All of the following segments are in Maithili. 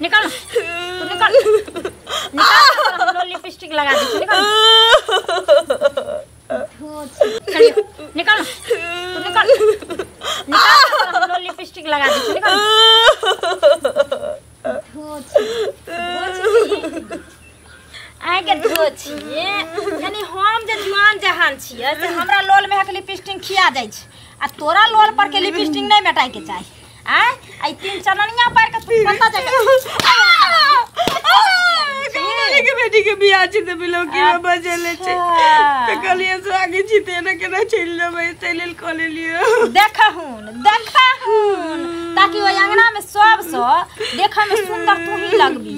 निकल तू, निकल निकल, हम लोग लिपस्टिक लगा दै छी, निकल निकल तू, निकल निकल, हम लोग लिपस्टिक लगा दै छी, निकल। आके धो छियै यानी हम जे जुआन जहान छियै से हमरा लोल में हक लिपस्टिक खिया जाइ छै आ तोरा लोल पर के लिपस्टिक नहीं मेटाइ के चाही। आय आई तीन चननिया पर के तू पता जाके के बेटी के बियाह छै त बिलौकी में बजले छै त कहलियै से आगे जीते ना केना चलि जेबै, तै लेल कह लेलियै। देखहुन देखहुन ताकि ओहि अंगना में सब स देखै में सुंदर तू ही लगबी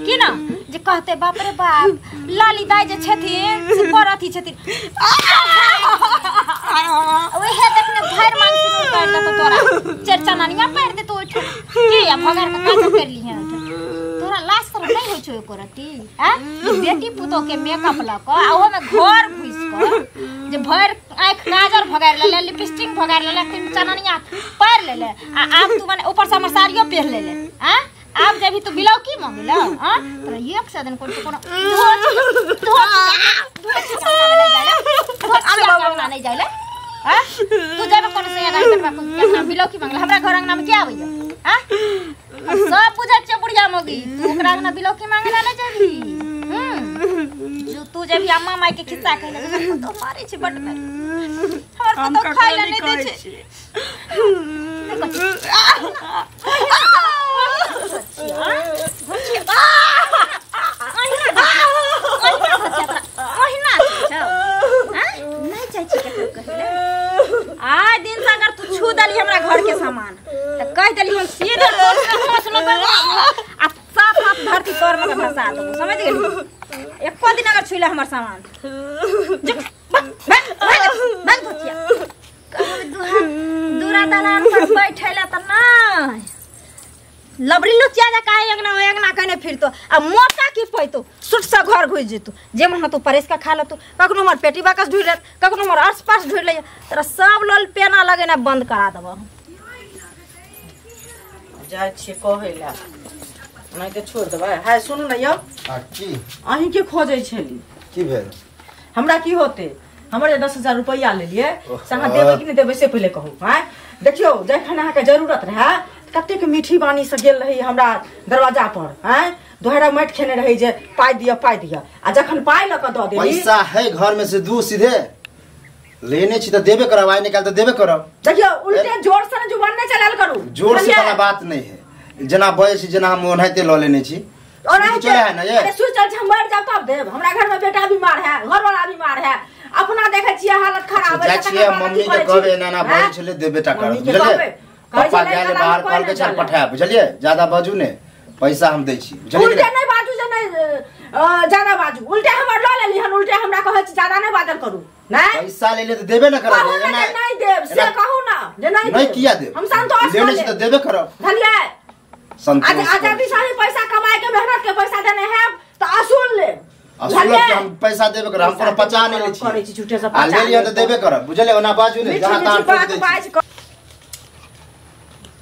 की ना, जे कहते बाप रे बाप लाली दाई जे छथिन से बड़ अथी छथिन, ओहे देखने भरि मांग सिनुर कर देतो तोरा, चरचननिया पारि देतो ओहिठाम की आ भगार के काज कर लिहे। तोरा लाज शरम नहीं होइ छौ एको रत्ती? आ बेटी पुतोह के मेकअप लऽ कऽ आ ओहो में घर घुसि कऽ जे भरि आँखि काजर भगारि लेले, लिपस्टिक भगारि लेले, चननिया पारि लेले आ आब तू मने ऊपर से हमर साड़ियो पहिर लेले। आ आब जब तू बिलौकी मांगला हां तोरा एक से दिन कोनो कोनो नहीं जाइले। हां तू जाबे कोनो से गाड़ी कटवा को बिलौकी मांगला, हमरा घर अंगना में के आबैया? हां सब बुझै छै बुढ़िया मौगी, तू ओकरा अंगना बिलौकी मांगला नहीं जाबी। जो तू जब अम्मा माई के खिस्सा कहले तो मारे छै बड मारे, हमर पुतोह खाइ ला नहीं दै छै। आइ दिन से अगर तू छू देली हमरा घर के सामान त कह देली हम सीधे आ साफ साफ धरती तोर में भसा देबो, समझ गेली? एको दिन अगर छुइला हमर सामान दूरा दलान पर बैठैला त नहीं लबरी लुचिया जा काहे अंगना ओए अंगना कने फिरतो आ मोटा की पैतो सुट से घर घुस जेतो, जे मन तू परेस का खा लतो, कखनो हमर पेटी बाकस ढूढ़ लेत, कखनो हमर आस पास ढूढ़ ले, तोरा सब लोल पेना लगेना बंद करा देबो। जाय छी कहै ला नहीं त छोड़ देबै। हाय सुनू न यौ, आ की अहीं के खोजै छली? की भेल? हमरा की होते, हमर जे 10,000 रुपैया लेलियै से अहाँ देबै कि नहि देबै से पहिले कहू। आँय देखियौ जखन अहाँके जरूरत रहए कतेक मीठी वाणी से गेल रही हमरा दरवाजा पर, आँय दोहरा माटि खेने रही जे पाइ दिअ पाइ दिअ, आ जखन पाइ लऽ कऽ दऽ देली पैसा है घर में से दू सीधे लेने छी त देबे करब, आइ निकाल त देबे करब। देखियौ उल्टे जोर से जुबान नहि चलायल करू, जोर से वाला बात नहीं है, जेना बजै छी जेना हम ओनाहिते लऽ लेने छी। ओनाहिते अरे सुन चल हम मर जाब तब देब, हमरा घर में बेटा बीमार है, घर वाला बीमार है, अपना देखै छियै हालत खराब है। जाइ छियै मम्मी के कहबै एना एना बजै छलै दे बेटा कर, बुझलियै? पापा गेल बाहर कल के छल पठाय, बुझलियै? ज्यादा बाजू ने पैसा हम दै छी, बुझलियै? उल्टे नहीं बाजू जे नहीं ज्यादा बाजू, उल्टे हमर ल लेली हन, उल्टे हमरा कहै छी ज्यादा नहीं बाजल करू, नहीं पैसा ले ले त देबे न करब, एना नहीं देब से कहू ना जे नहीं नहीं किया देब, हम संतोष लेने छी त देबे करब, बुझलियै? संतोष आजादी सारी पैसा कमाए के मेहनत के पैसा देने है त असूल ले, असूल के हम पैसा देबे करब, हम कोनो पचा नहीं ले छी, करै छी झूठे से आ ले लिया त देबे करब, बुझलियै? ओना बाजू ने जहां तहां ठोक दै छी।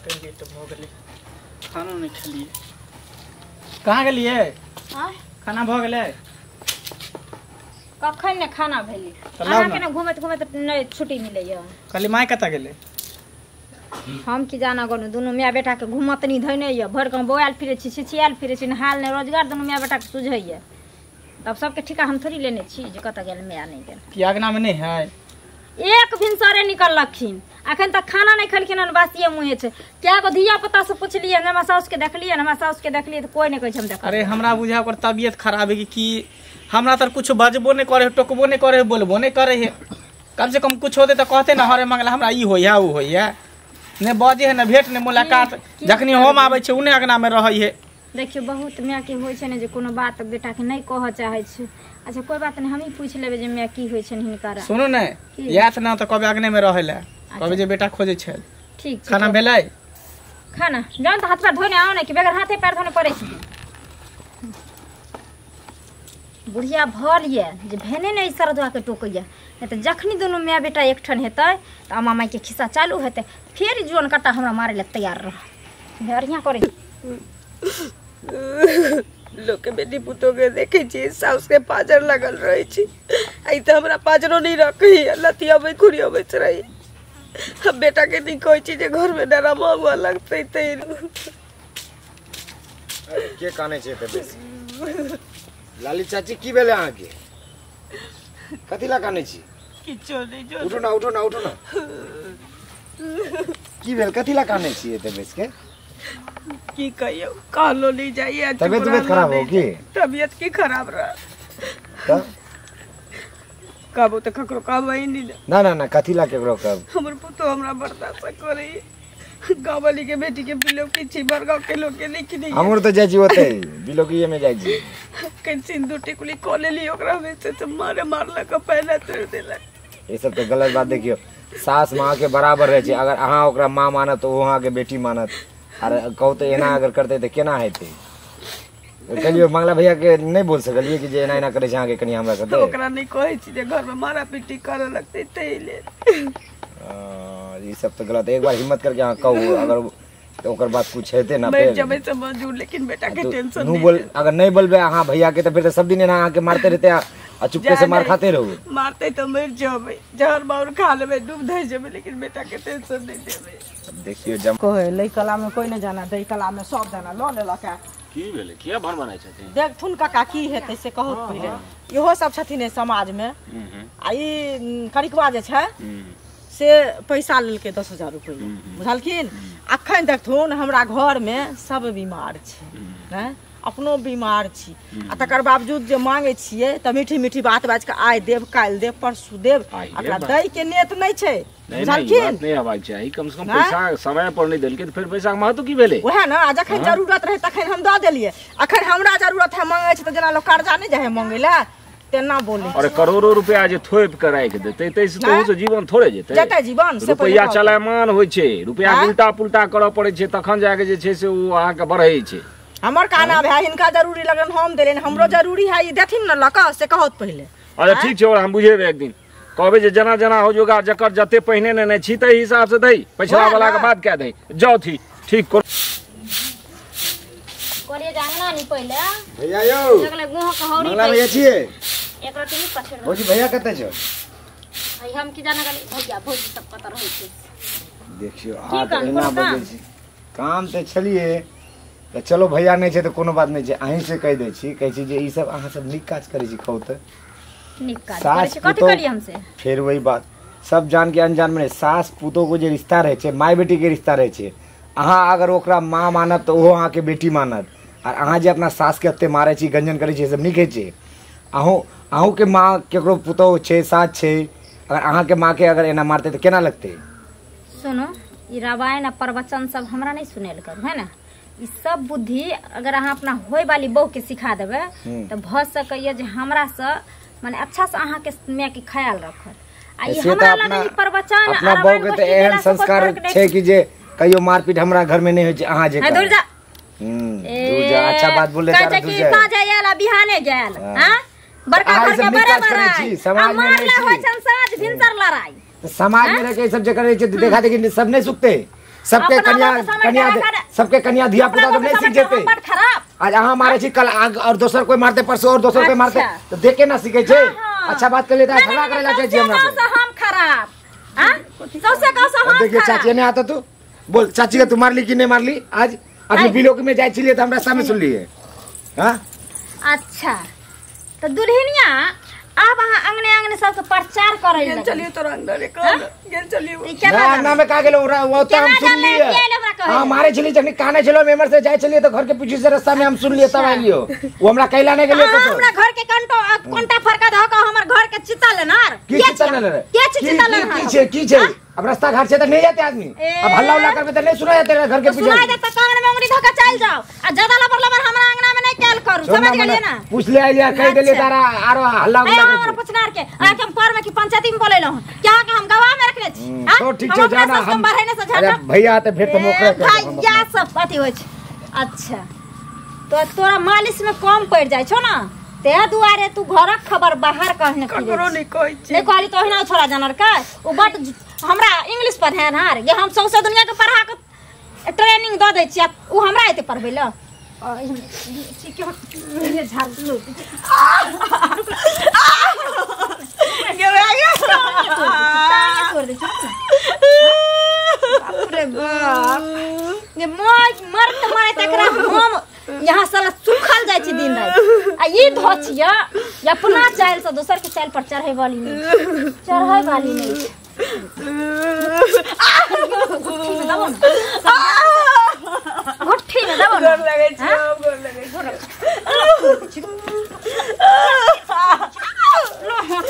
लेट भ गेलै, खाना नहीं खेलिए। कहाँ गेलिए? खाना भ गेलै? कखन ने खाना भेलै, अहाँ के ने घुमैत घुमैत नहीं छुट्टी मिलैया। कहली माय कतऽ गेलै? हम की जाना गोनू, दुनू my बेटा के घुमतनी धैने ये, भरि गाँव बौआयल फिरै छी, छिछियायल फिरै छी, हाल नहि रोजगार दुनू my बेटा के सुझैया, तब सबके ठिका हम थोड़ी लेने छी जे कतऽ गेल माय नहीं गेल। की अगना में नहीं है? एक भिनसरे निकललखिन, अखन तक खाना नहीं खेलखिन हन, बासिए मुँहे छै। क्या गो धिया पुता से पुछलियै, हमरा साउस के देखलियै, हमरा साउस के देखलियै तऽ कोई नहीं कहै छै हम देखलियै। अरे हमरा बुझा ओकर तबियत खराब है कि हमरा तर कुछ बजबो नहीं करे, टोकबो नहीं करे, बोलबो नहीं करे है, कम से कम कुछ होते तो कहते ना हरे मंगला हमरा ई होइया उ होइया, ने बजे है ने भेंट ने मुलाकात, जखनी हम आबै छै उने अंगना में रहै है। देखियौ बहुत माय के होइ छै ने जे कोनो बात बेटा के नहीं कहऽ चाहै छै। अच्छा कोई बात नहीं, हमही पूछि लेबै जे माय की होइ छै हिनकर। सुनू ने याद ना तऽ कहबै अगने में रहै ला, कहबै जे बेटा खोजै छै। ठीक छै। खाना भेलै? खाना जान तऽ हाथ पैर धोने आउ ने कि बगैर हाथे पैर धोने पड़ै छै। बुढ़िया भल ये जे भेने ने सरदुआ के टोकैया, नहीं तऽ जखनी दुनू my बेटा एकठन हेतै तऽ अम्मा माई के खिस्सा चालू हेतै, फेर जुअन कट्टा हमरा मारै लए तैयार रह। बढ़िया करै। लोक के बेटी पुतोह के देखै छियै साउस के पाजर लगल रहै छै, आ तऽ हमरा पाजरो नहीं रखै, लतियाबै खुरियाबैत रहै। हम बेटा के नहीं कहै छी जे घर में डरामा हुआ लगतै तै। के कानै छै एते बेसी? लाली चाची की भेलै अहाँके? कथी ला कानै छी? किछो नहीं। उठो ना, उठो ना, उठो ना। की भेल, कथी ला कानै छी एते बेसी के? की कहियो, कहलो नहीं जाइए। तबियत तबियत खराब हो की? तबियत की खराब रहा कहबो तो ककरो कहबै नहीं। ना ना ना, कथी ला केकरो कहब? हमर पुतोह हमरा बर्दाश्त करे, गाँव वाली के बेटी के बिलोकी छी, बड़गांव के लोग के लिख दी। हमर तो जाइ छी ओते बिलोकीए में जाइ छी। कहीं सिंदूर टिकुली को लेली ओकरा में से तो मारे मारलक, पहले तोड़ देलक। ई सब तो गलत बात। देखियो सास माँ के बराबर रहे छै, अगर अहाँ ओकरा माँ मानत तो ओ अहाँ के बेटी मानत। आर कहू तो एना अगर करते तो केना हेतै? कहलियो मंगला भैया के नहीं बोल सकलिए कि जे एना एना करे छै अहाँ के कनी हमरा करते? ओकरा नहीं कहै छी जे घर में मारा पीटी करे लगतै तै लेल। ई सब तो गलत। एक बार हिम्मत करके अहाँ कहू, अगर तो ओकर बाद कुछ हेतै ना फेर जबै से मंजूर, लेकिन बेटा के टेंशन नहीं बोल। अगर नहीं बोलबे अहाँ भैया के तो फिर तो सब दिन एना अहाँ के मारते रहते आ चुपके से मार खाते रहू। मारते तो मर जेबै, जहर मार खा लेबै, डूब धइ जेबै, लेकिन बेटा के टेंशन नहीं देबै। देखियो जम कहे लै कला में कोई नहीं जाना, दै कला में सब जाना। ल लेलक की भेलै, किया भन बनाइ छथिन? देखथुन काका की हेतै से कहू पहिले। इहो सब छथिन समाज में। आ ई करिकवा जे छै से पैसा लेलकै 10,000 रुपैआ, बुझलखिन? अखन देखथुन हमरा घर में सब बीमार छै, ने अपनो बीमार छी, आ तकर बावजूद जे मांगे छियै तऽ मीठी मीठी बात बाजि कऽ आइ देब काल्हि देब परसू देब, एकरा दै के नेत नहि छै, बुझलखिन? नहीं हेबाक चाही, कम से कम पैसा समय पर नहीं देलकै तऽ फेर पैसा के महत्व की भेलै? वएह ने, आ जखन जरूरत रहै तखन हम दऽ देलियै, अखन हमरा जरूरत है मांगे छै तऽ जेना लोक कर्जा नहि जाइ है मांगे लए तेना बोले। अरे करोड़ों रुपया जे थोपि के राखि देतै तै से तोहू से जीवन थोड़े जेतै? जेतै जीवन। से रुपया चलायमान होइ छै, रुपया उल्टा पुल्टा करऽ पड़ै छै तखन जाके जे छै से ओ अहाँके बढ़ै छै। हमर कहना भाई हिनका जरूरी लगन हम देलियनि, हमरो जरूरी है ई देथिन न लऽ कऽ से कहत पहिले। अच्छा ठीक छै, और हम बुझेबै एक दिन, कहबै जे जेना जेना हो जोगार जकर जते पहिने नेने छी तै हिसाब से दै, पैसा वाला के बात कह दै जाउ थी ठीक कर करे जांगना नहीं पहिले। भैया यौ लगले गुह के हौरी मंगला भैया छियै? एक रोटी नहीं पछड़। भौजी भैया कतऽ छौ? भाई हम की जाना गली भैया भौजी सब कतऽ रहै छै। देखियो हाथ एना बजै छै। काम तऽ छलिए तऽ चलो भैया नहीं छै तऽ कोनो बात नहीं छै, अहीं से कहि दै छी, कहै छी जे ई सब अहाँ सब नीक काज करै छी। कहू तऽ नीक काज करै छी, कथी करी हमसे? फेर वही बात, सब जान के अनजान में सास पुतोह के जे रिश्ता रहै छै, my बेटी के रिश्ता रहै छै। अहाँ अगर ओकरा माँ मानत तऽ ओहो अहाँके बेटी मानत, आर अहाँ जे अपना सास के एते मारै छी गंजन करै छी सब नीक होइ छै। अहूँ अहूँके माँ केकरो पुतोह छै सास छै, अगर अहाँके माँ के अगर एना मारतै तऽ केना लगतै? सुनू, ई रामायण आ प्रवचन सब हमरा नहीं सुनेल करू, है ना? ई सब बुद्धि अगर अहाँ अपना होय वाली बहू के सिखा देबै तऽ भऽ सकैया जे हमरा से माने अच्छा से अहाँ के माय के ख्याल रखत। आ ई हमरा लग ई प्रवचन अपना बहू के तऽ एहन संस्कार छै कि जे कहियो मारपीट हमरा घर में नहीं होइ छै। अहाँ जे दूर जा, दूर जा, अच्छा बात बोले तारा दूर जा। साँझ आयल आ बिहाने गेल, हां बड़का घर के बराबर समाज में रहै छी, साँझ भिनसर लड़ाई समाज में रह के सब जे करै छै देखा देखी सब नहीं सुखते, सबके कन्या कन्या सबके कन्या धिया पुता सब नहीं सीख जेते। आज अहाँ मारे छी कल और दोसर कोई मारते, परसों और दोसर कोई मारते, तो देखे ना सीखे छै। अच्छा बात कर लेता झगड़ा करे ला छै हमरा से हम खराब, हां सबसे कहो से हम। देखिए चाची ने आता तू बोल, चाची के तू मारली कि नहीं मारली? आज अभी बिलोक में जाय छलिए त हमरा सामने सुनलिए। हां अच्छा तो दुल्हनिया आब अहाँ अंगने अंगने सबके प्रचार करे गेल चलियो तोरा अंदर कर गेल चलियो। ना अंगना में का गेलो वो तो हम सुन लिए। हां मारे छली जखनी काने छलो मेमर से जाय छलिए तो घर के पीछे से रास्ता में हम सुन लिए तब आइलियो। वो हमरा कैला नहीं गेलियो तो हमरा घर के कंटो कोंटा फरका धऽ के हमर घर के चिता लेनार की चिता लेनार के चिता लेनार की छै की छै? अब रास्ता घाट से तो नहीं जाते आदमी, अब हल्ला उल्ला करबे तो नहीं सुना जाते घर के पीछे। सुनाई दे त कान में उंगली धऽ के चल जाओ आ ज्यादा लबर लबर हमरा अंगना में नहीं कैल करू, समझ गेलिए ना? पूछ ले आइलिया कह देलिए तारा आरो हल्ला उल्ला कर हमरा पूछनार के आ के हम पर में की पंचायती में बोलेलो क्या के हम गवाह में रखले छी। तो ठीक छै जाना हम बढ़ेने से झगड़ा भैया त फेर तुम ओकरा भैया सब अथी होय छै। अच्छा तो तोरा मालिश में कम पड़ जाय छौ ना, ते दुआरे तू घरक खबर बाहर कहने ककरो नहीं कहै छी। नहीं कहली तो ओहिना छोरा जानर के ओ बट हमरा इंग्लिश पढ़ेनहार ये हम सौंसे दुनिया के पढ़ा के ट्रेनिंग the दै छियै, उ हमरा एते पढ़बै ल। ठीक है ये झाड़ लो कर दे। बाप रे बाप, ये मरत मारे तकरा हम यहाँ साला सुखल जाय छै दिन रात। आ ई धोचिया अपना चाइल से दोसर के चाइल पर चढ़े वाली नहीं, चढ़े वाली नहीं। घुट्ठी में दबो ना, घुट्ठी में दबो ना। गोर लगे छै, गोर लगे छै। लो हाथ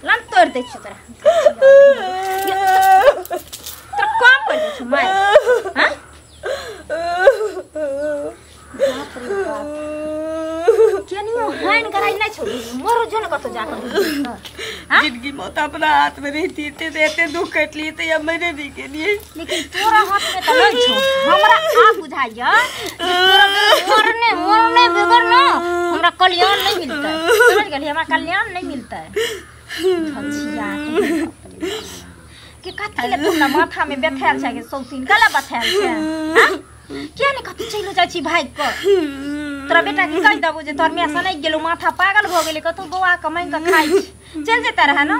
लन तोड़ दे छी तोरा, तोरा काम कर दे छी my. हां बाप रे बाप, केनियो हैन कराई नहीं छोड़ी मरो जो न कतो जाकर। हां जिंदगी मौत अपना हाथ में रहती ते देते दुख कटली ते अब मैंने नहीं के लिए। लेकिन तोरा हाथ में त नहीं छो, हमरा आ बुझाइया जे तोरा मरने मरने बगैर न हमरा कल्याण नहीं मिलता है। समझ गेली? हमरा कल्याण नहीं मिलता है। धचिया के कथी ले तुमरा माथा में बैठल छै के सौतीन गला बैठल छै। हां किया नहीं कथी चलि जाइ छी भाग क? तोरा बेटा के कहि देबो जे तोर माय सनकि गेलो, माथा पागल भ गेलै, कतौ बौआ के मांगि के खाइ छी, चलि जेता रहे न।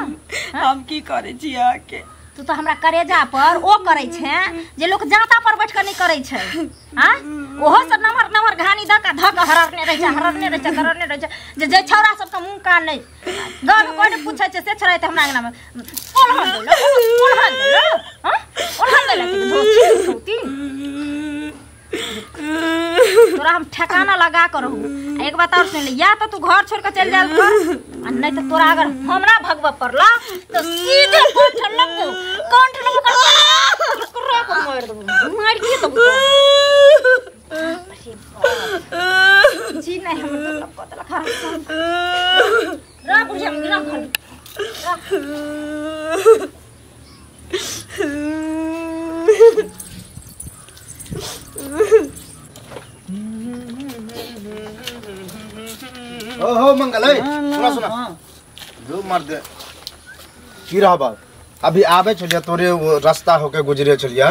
हम की करै छी अहाँके? तू तो हमरा करेजा पर ओ करै छै जे लोक जाता पर बैठ के नहीं करै छै। हां ओहो सब नमहर नमहर घानी द के धक हररने रहै छै, हररने रहै छै, हररने रहै छै। जे जे छौड़ा सबके मुँह कान नहीं गाँव में कोइ नहि पूछै छै से छौड़ा तऽ हमरा अंगना में ओलहन देलक, ओलहन देलक। हां ओलहन देलक धोती तोरा हम ठिकाना लगा कर रहू। एक बात और सुन ले, या तो तू घर छोड़ के चल जाल कर, आ नहीं तो तोरा अगर हमरा भगवा पड़ला तो सीधे कंठ लगबो, कंठ लगबो कर को मार देबो, मार के देबो। जी नहीं हम तो लग पतला खा रा बुझा हम गिरा खा। ओहो मंगल है, सुना सुना जो मर्द की रहा बात अभी आबे छलिया तोरे वो रास्ता होके गुजरे छलिया।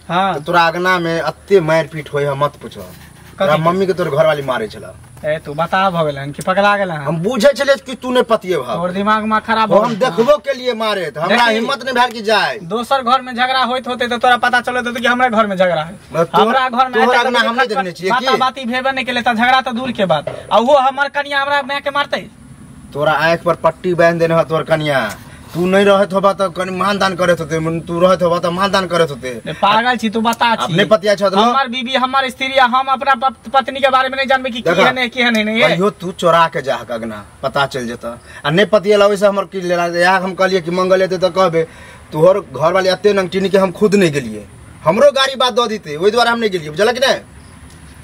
हाँ तो तोरा आगना में अत्ते मार पीट होय है मत पूछो। तोरा मम्मी के तोर घर वाली मारे छला। ए तू बता भ गेलन कि पकड़ा गेलन? हम बुझे छलिए कि तू ने पतिए भाव, तोर दिमाग में खराब हो। हम देखबो के लिए मारे त हमरा हिम्मत नहीं भेल कि जाए। दोसर घर में झगड़ा होइत होते त तोरा पता चलत होते कि हमरा घर में झगड़ा है। हमरा घर में तोहर आगना हम नहीं देखने छिए की बात बाती भेबे नहीं केले त झगड़ा त दूर के बात। आ वो हमर कनिया हमरा माय के मारतै। तोरा आंख पर पट्टी बांध देने ह तोर कनिया। तू नहीं रहत होबा त कनि मानदान करत होते, तू रहत होबा त मानदान करत होते। पागल छी तू, बता छी। अपने पतिया छ हमर बीबी हमर स्त्री, हम अपना पत्नी के बारे में नहीं जानबे कि की है नहीं की है नहीं। कहियो तू चोरा के जा अगना पता चल जता। आ नहीं पतिया लावे से हमर की लेला या हम कहलिए कि मंगल हेते त कहबे तोहर घर वाले एते नंगटिनी के हम खुद नहीं गेलिए, हमरो गाड़ी बात the दीते ओइ द्वारा हम नहीं गेलिए, बुझला कि नहीं?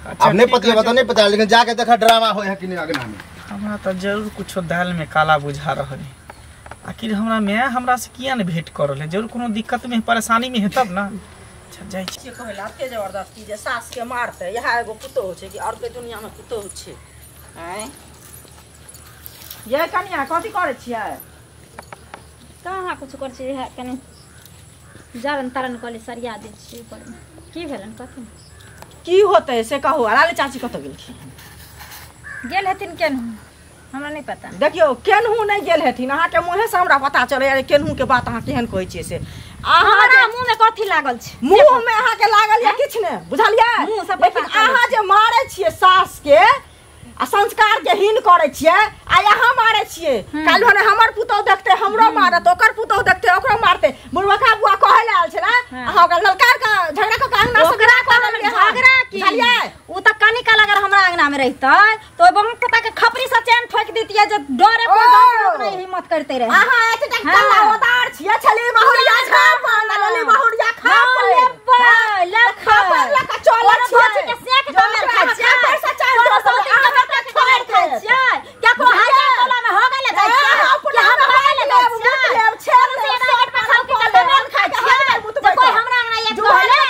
अब नहीं पतिया बता नहीं पता, लेकिन जाके देखा ड्रामा होय है कि नहीं अगना में। हमरा त जरूर कुछो दाल में काला बुझा रहल है। आखिर हमरा my हमरा से किया ने भेंट कर रहल है? जरूर कोनो दिक्कत में परेशानी में है तब ना। अच्छा जाइ छी। कहला के जबरदस्ती जे सास के मारते यहाँ एगो पुतोह छै कि और के दुनिया में पुतोह छै। आय ये कनिया कथी करै छियै? कहाँ कुछ करै छियै, कनि जारन तारन कले सरिया दै छियै ऊपर में। की भेलन कथी की होतै से कहू। लाली चाची कतऽ गेलखिन? गेल हेथिन केनहु, हमरा नहीं पता। देखियौ केनहु नहीं गेल हेथिन, अहाँके मुँहे से हमरा पता चलै अरे केनहु के बात अहाँ केहन कहै छियै से। अहाँ मुँह में कथी लागल छै? मुँह में अहाँके लागल या किछु नहि, बुझलियै? मुँह से पता। लेकिन अहाँ जे मारै छियै सास के आ संस्कार के हीन करै छियै आ यहाँ मारै छियै, काल्हि भने हमर पुतोह देखतै हमरो मारत, ओकर पुतोह देखतै ओकरो मारतै। बुढ़बका बुआ कहै लए आयल छलै, अहाँ ओकरा ललकार के झगड़ा कऽ के अंगना से विदा कऽ देलियै। झगड़ा की बुझलियै? उ त कनि काल अगर हमरा अंगना में रहितै त ओइ बहु पता के खपरी से चैन ठोकि दितियै जे डरे कोइ गाँव के लोक नहीं हिम्मत करते रहे। अहाँ एतेक कल्ला उदार छियै, छली बहुरिया खापन लली बहुरिया खापन लेबै खापन लऽ कऽ चलै छियै। के सेक कमर खाइ छियै, खापन से चैन अहाँ के छोड़ खाइ छियै। केकरो हजार टोला में हो गेलै जाइ छियै, कि हम हो गेलै जाइ छियै, से एना पर छौ के कमर खाइ छियै। जे कोइ हमरा अंगना एक कहले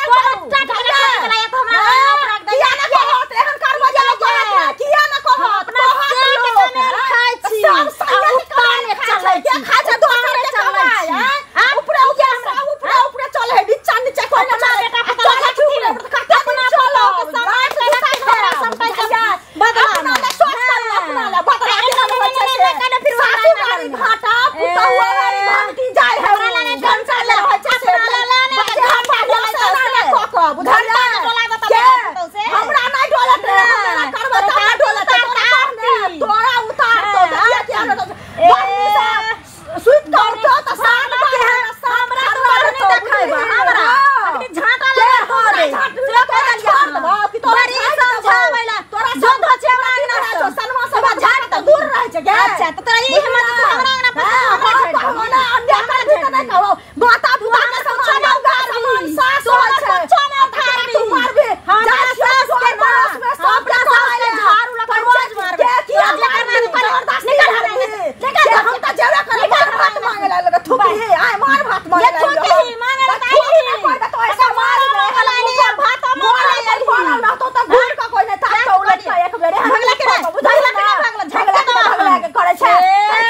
कोनो टाट के चला या त हमरा अंगना रख दे। किया न कहत एहन कर्म जे कहत, किया न कहत? अपना सेक कमर खाइ छी सब संयत आ चलै चलै छी, खाइ छै दोसर के चलै छी। ऊपरे ऊपरे ऊपरे ऊपरे चलै है, नीचा नीचा कोइ न चलै। बेटा चलै छै ऊपरे ऊपरे बुझलियै के हमरा नहि डोलत रे हमरा करबै त हमरा डोलत तोरा उतार तो देखिए कि हमरा बहनी से सुत कर तो त सात हमरा तोरा नहीं देखैबा हमरा अखनी झांटा लगा तोरे से कह देबो कि तोरा बड़ी समझावैला तोरा जो धचे हमरा अंगना सनमा सब झाट त दूर रहै छै गे। अच्छा त तोरा ई हिम्मत तू हमरा अंगना पर हमरा कहबो ना अन्याय करबी त नहीं कहबो माता पिता के सब सामान सास होय छै कुछो ना उठारबी तू मारबी हमरा सास के पड़ोस में सब के सास के झाड़ू लगा रोज मारबे के जे करना बर्दाश्त नहीं करबी निकल हम त जेबे करे मार भात मांगे लगे थुकी आय मार भात मांगे लगे थुकी मांगे लगे त तो ऐसा मार दे भात मांगे लगे ना तो त घूर का कोई नहीं ताक तो उलट के एक बेरे भगला के बुझला के भगला झगड़ा के भगला के करे छै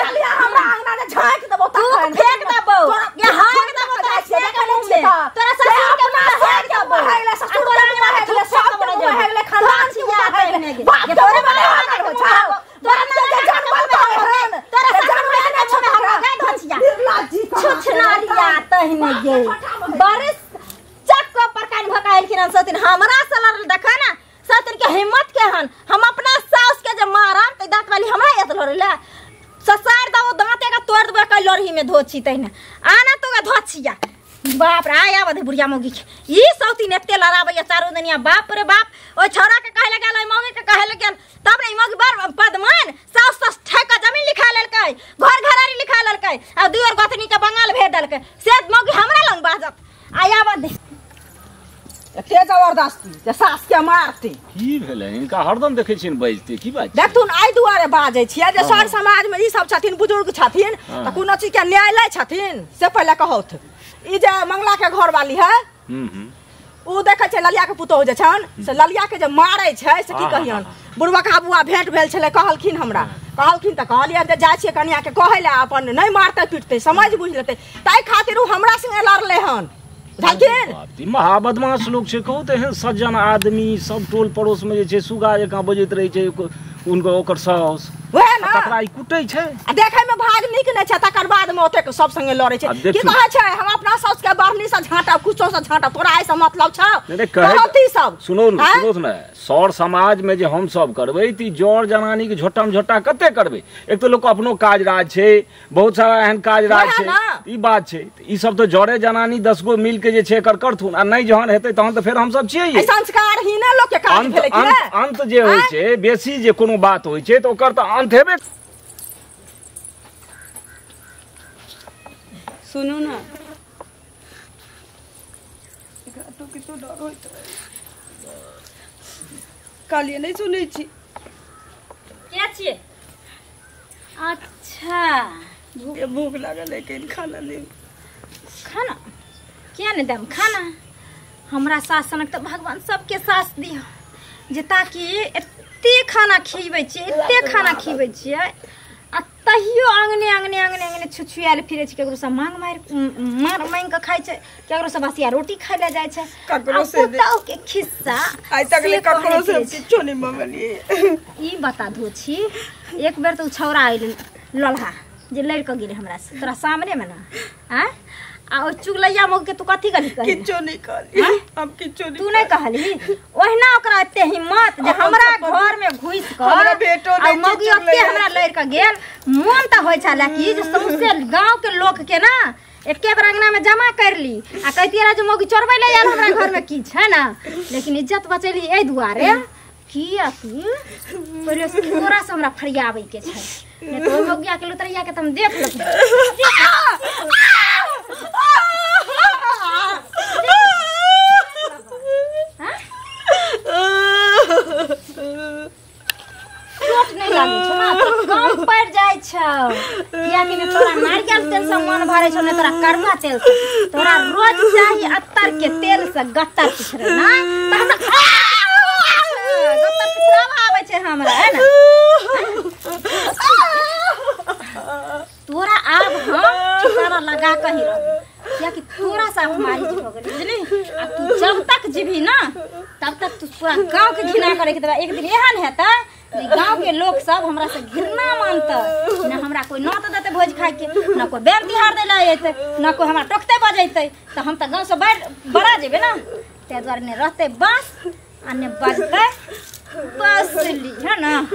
चलिया हमरा अंगना ने झांक देबो त फेंक देबो या हाक देबो त से करे छै तोरा ससुर के मुंह हाक देबो ससुर के मुंह हाक गेले सब के मुंह हाक गेले खानदान के मुंह हाक गेले बाप के मुंह हाक हो छौ तोरा के जानवर कहै हन तोरा ससुर के मुंह हाक गए धचिया छुछनारिया तहने गे बारिश चक्क पर कान भकाइल खिरन सतिन हमरा से लड़ल देखा ना सतिन के हिम्मत के हन हम अपना सास के जे मारम त दांत वाली हमरा याद लड़ले ससार दबो दांते का तोड़ देबो कल लड़ही में धोछी तहने आना तो धोछिया बाप रे आया बधे बुढ़िया मौगी ई सौतीन एते लड़ाबैया चारो दुनिया बाप रे बाप ओइ छौड़ा के कहे गेल ओइ मौगी के कहे गेल तब रे ई मौगी बार पदमान सास सास ठेका जमीन लिखा लेलकै घर घरारी लिखा लेलकै आ दुई और गोतनी के बंगाल भेज देलकै से मौगी हमरा लंग बाजत आया बधे एते जबरदस्ती जे सास के मारती की भेलै इनका हरदम देखै छियनि बजते की बात देखथुन एहि दुआरे बाजै छियै जे सर समाज में ई सब छथिन बुजुर्ग छथिन त कोनो चीज के न्याय लै छथिन से पहिले कहौथ ई जे मंगला के घर वाली है उ देखै छै ललिया के पुतोहु जे छन से ललिया के जे मारै छै से की कहियन बुढ़वा के बुआ भेंट भेल छलै कहलखिन हमरा कहलखिन त कहलियै जे जाइ छियै कनिया के कहै लए अपन नहि मारतै पीटतै समझ बुझि लेतै ताहि खातिर उ हमरा संगे लड़लै हन बुझलखिन। महा बदमाश लोग छै कहू तऽ एहन सज्जन आदमी सब टोल पड़ोस में जे छै सुगा जकाँ बजैत रहै छै उनको ओकर साउस वएह ना तकरा ई कुटै छै आ देखै में भाग नीक नहि छै तकर बाद में ओतेक सब संगे लड़ै छै की कहै छै हम अपना साउस के बढ़नी से झाँटब कुछो से झाँटब तोरा एहिसँ मतलब छौ कहती सब। सुनो न सुनो न सौर समाज में जे हम सब करबै त जर जनानी के झोटम झोटा कते करबै एक तो लोग अपनो काज राज छै बहुत सारा एहन काज राज छै ई बात छै ई सब तो जरे जनानी 10 गो मिल के जे छै एकर करथुन आ नहि जहन हेतै तहन त फेर हम सब छियै संस्कारहीन लोक के काज भेलै कि ने अंत जे होइ छै बेसी जे कोनो बात होइ छै त ओकर त अंत हेबे। सुनू ना एकरा तो कितो डर होइत रहे कालिए नहीं सुनै छी के छियै। अच्छा भूख लागल है कहीं खाना ले खाना किया नहीं देम खाना हमरा सास सनक त भगवान सबके सास दियो जे ताकि एते खाना खिबै छियै एते खाना खिबै छियै आ तहियो आंगने आंगने आंगने आंगने छुछुआयल फिरै छै केकरो से मांग मारि मार मांग के खाइ छै केकरो से बसिया रोटी खाइ ले जाइ छै ककरो से पुतहु के खिस्सा आइ तक ले ककरो से किछो नहीं मंगलिए। ई बता दो छी एक बेर तो छौड़ा आइल ललहा जे लड़ के गेलै हमरा से तोरा सामने में ना आ आ ओ चुगलैया मौग के तू कथी कहली किछो नहीं कहली हम किछो नहीं तू नहीं कहली ओहिना ओकरा एते हिम्मत जे हमरा घर में घुस कर हमरा बेटो नहीं मौगी ओते हमरा लड़ के गेल मोन त होय छला कि जे सौंसे गांव के लोक के ना एके बेर अंगना में जमा कर ली आ कहती रहा जे मौगी चोरबै ले आयल हमरा घर में की छै ना लेकिन इज्जत बचैली एहि दुआरे किया कि पहिले तोरा से हमरा फरियाबै के छै नहीं तो मौगिया के लुतरैया के तुम देख लो। चोट नहीं लागे छौ ना तो कम पड़ जाय छौ किया कि ने तोरा नारियल तेल से मन भरे छौ ने तोरा करुआ तेल से तोरा रोज चाही अत्तर के तेल से गत्तर पिछड़े ना त हमरा गत्तर पिछड़ावा आबै छै हमरा है ना तोरा आब हम ठिकाना लगा के ही रहब किया कि तोरा से हमारी हो गेल बुझली आ तू जब तक जीभी ना तब तक तू पूरा गांव के घृणा करे के देबा। एक दिन एहन हेतै जे गांव के लोग सब हमरा से घृणा मानतै ना हमरा कोई नोत देतै भोज खाए के ना कोई बेर तिहार दै ले अयतै ना कोई हमरा टोकते बजैतै त हम त गांव से बड़ा जेबै ना ताहि दुआरे ने रहतै बाँस आ ने बजतै बाँसुली, है ना।